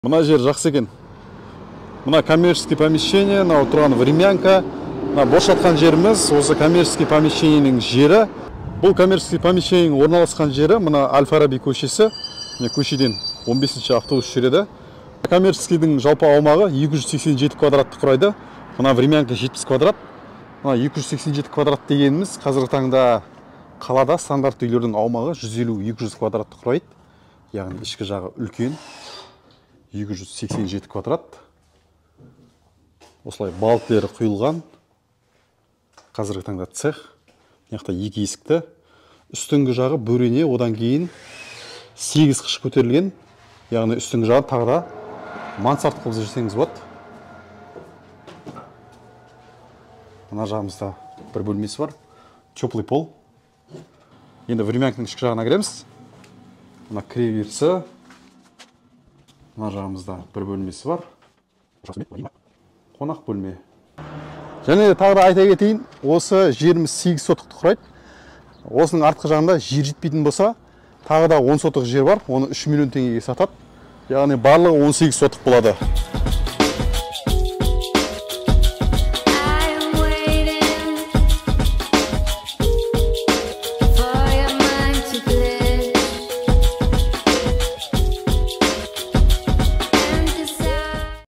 Мына жер жақсы екен. Мына коммерческий помещение, мынау тұрған времянка. Мына бос жатқан жеріміз осы коммерческий помещениенің жері. Бұл коммерческий помещениенің орналасқан жері мына Әл-Фараби көшесі. Міне көшеден 15-ші автобус жүреді. Коммерческийдің жалпы аумағы 287 квадратты құрайды. Мына времянка 70 квадрат. Мына 287 квадрат дегеніміз қазіргі таңда қалада стандарт үйлердің аумағы 150-200 квадратты құрайды. Яғни ішкі жағы үлкен. 287 квадрат. Осылай балкілері құйылған. Қазіргі таңда цех. Мына жақта екі есікті. Үстіңгі жағы бөрене, одан кейін 8 қыш көтерілген. Яғни үстіңгі жағы тағы да мансард қылып жүрсеңіз болады. Мына жағымызда бір бөлмесі бар. Теплый пол. Енді времянканың ішкі жағына кіреміз. Мына кіреберісі. Мына жағымызда бір бөлмесі бар. Қонақ бөлме. Және тағы да айта кетейін, осы жеріміз 8 сотықты құрайды. Осының артқы жағында жер жетпейтін болса, тағы да 10 сотық жер бар, оны 3 миллион теңгеге сатады. Яғни барлығы 18 сотық болады.